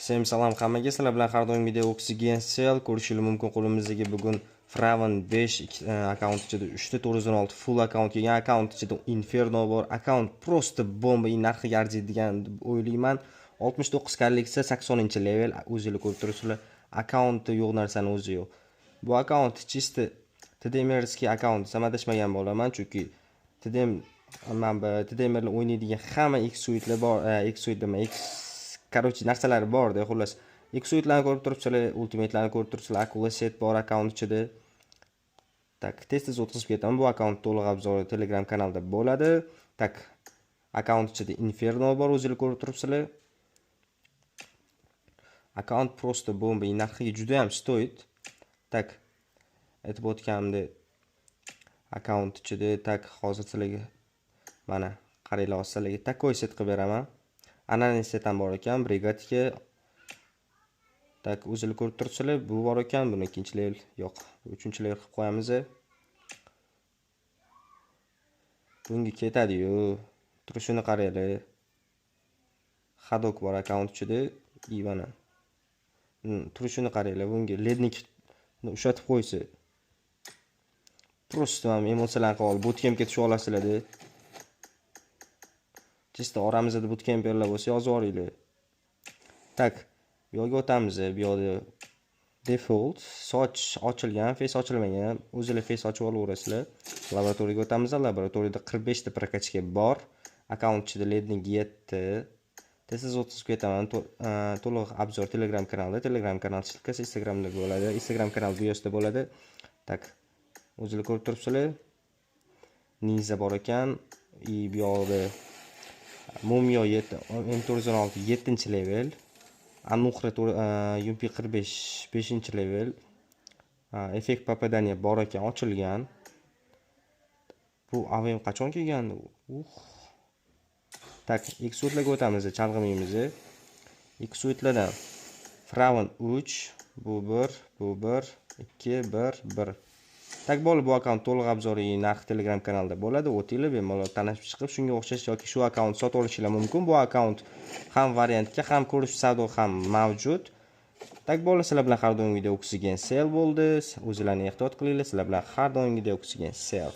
Всем salom hammaga. Sizlar bilan har doimgidek Oxygen Cell. Ko'rishingiz mumkin, qo'limizdagi bugun Fraven 5 akkaunt ichida 3 ta 416 full akkaunt kelgan. Akkaunt ichida Inferno bor. Akkaunt просто bomba, narxiga arziydigan deb o'ylayman. 69 kolleksiya, 80-level, o'zinglar ko'rib turibsizlar. Akkaunti yo'q narsani o'zi yo'q. Bu akkaunt чисто TDMerskiy akkaunt desam adashmagan bo'laman, chunki TDM, man bu TDMerlar o'ynaydigan hamma X-suitlar bor, X-suit nima, X, короче, narsalari borda, xullas. X-suitlarni ko'rib turibsizlar, ultimate'larni ko'rib turibsizlar, akula set bor akkaunt ichida. Так, tez-tez o'tkazib ketaman. Bu akkaunt to'liq обзор i Telegram kanalda bo'ladi. Так, akkaunt ichida Inferno bor, o'zinglar ko'rib turibsizlar. Akkaunt просто bomba, narxiga juda ham стоит. Так, aytib o'tganimdek, akkaunt ichida, так, hozir sizlarga, mana, qaranglar, hozir sizlarga такой set qilib beraman. Ananas set ham bor ekan, brigadga. Так, o'zinglar ko'rib turibsizlar, bu bor ekan, buni ikkinchi level yo'q, uchinchi level qilib qo'yamiz. Bunga ketadi-yu. Turishini qaranglar. Hadok bor akkaunt ichida, и mana. Turishini qaranglar, bunga ледник ushatib qo'ysa. Просто mana emotsiyalarni qilib olib, bootcampga tushib olasizlar-da. Чисто oramizda bootcamperlar bo'lsa, yozib yuboringlar. Так, bu yoqga o'tamiz. Bu yoqda default soch ochilgan, face ochilmagan. O'zinglar face ochib olaverasizlar. Laboratoriyaga o'tamiz. Laboratoriyada 45 ta прокачка bor. Akkaunt ichida ледник 7. Tez-tez o'tkazib ketaman. To'liq обзор Telegram kanalida. Telegram kanal ссылка si Instagramda bo'ladi. Instagram kanal biosida bo'ladi. Так, o'zinglar ko'rib turibsizlar. Ninja bor ekan. И bu yoqda Mumyo 7, M416 7-level. Anuhra UMP 45 5-level. Эффект попадания bor ekan, ochilgan. Bu AVM qachon kelgandi? Так, X-suitlarga o'tamiz, chalg'imaymiz. X-suitlardan Fraven 3, bu 1, bu 1, 2, 1, 1. Так, bo'ldi, bu akkaunt to'liq обзор i, narx Telegram kanalida bo'ladi. O'tinglar, bemalol tanishib chiqib, shunga o'xshash yoki shu akkaunt sotib olishinglar mumkin. Bu akkaunt ham variantga, ham ko'rish savdo ham mavjud. Так, bo'ldi, sizlar bilan har doimgidek Oxygen Cell bo'ldi. O'zinglarni ehtiyot qilinglar. Sizlar bilan har doimgidek Oxygen Cell.